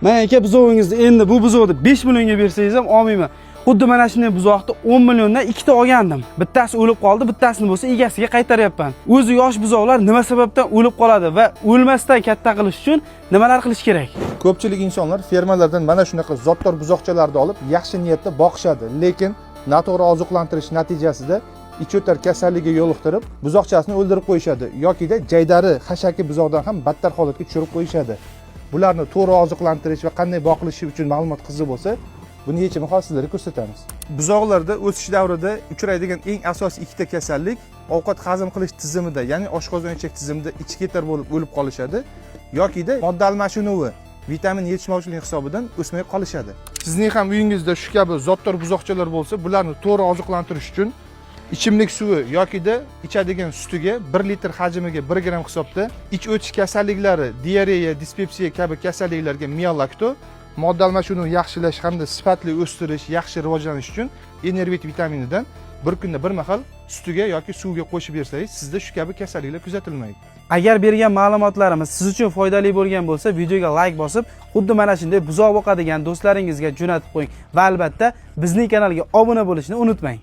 Man aka, buzovingizni endi bu buzovni 5 millionga bersangiz ham olmayman. Xuddi mana shunday buzoqni 10 milliondan ikkita olgandim. Bittasi o'lib qoldi, bittasini bo'lsa egasiga qaytaryapman. O'zi yosh buzovlar nima sababdan o'lib qoladi va o'lmasdan katta qilish uchun nimalar qilish kerak? Ko'pchilik insonlar fermalardan mana shunaqa zotdor buzoqchalarni olib, yaxshi niyatda boqishadi, lekin noto'g'ri oziqlantirish natijasida ich o'tar kasalligiga yo'liqtirib, buzoqchasini o'ldirib qo'yishadi yokida jaydari, hashaki buzoqdan ham battar holatga tushirib qo'yishadi. Bularni to'g'ri oziqlantirish va qanday boqilishi uchun ma'lumot qiziq bo'lsa, buni yechimi hozir sizlarga ko'rsatamiz. Buzoqlarda o'sish davrida uchraydigan eng asosiy ikkita kasallik ovqat hazm qilish tizimida, ya'ni oshqozon ichak tizimida ichi ketar bo'lib o'lib qolishadi yokida modda almashinuvi, vitamin yetishmovchiligi hisobidan o'smay qolishadi. Sizning ham uyingizda shu kabi zotdor buzoqchalar bo'lsa, bularni to'g'ri oziqlantirish uchun ichimlik suvi yokida ichadigan sutiga 1 litr hajmiga 1 gramm hisobda ich o'tish kasalliklari, diareya, dispepsiya kabi kasalliklarga Miolakto, modda almashinuvini yaxshilash hamda sifatli o'stirish, yaxshi rivojlanish uchun Enervit vitaminidan bir kunda bir mahal sutiga yoki suvga qo'shib bersangiz, sizda shu kabi kasalliklar kuzatilmaydi. Agar bergan ma'lumotlarimiz siz uchun foydali bo'lgan bo'lsa, videoga like bosib, xuddi mana shunday buzoq boqadigan do'stlaringizga jo'natib qo'ying va albatta bizning kanalga obuna bo'lishni unutmang.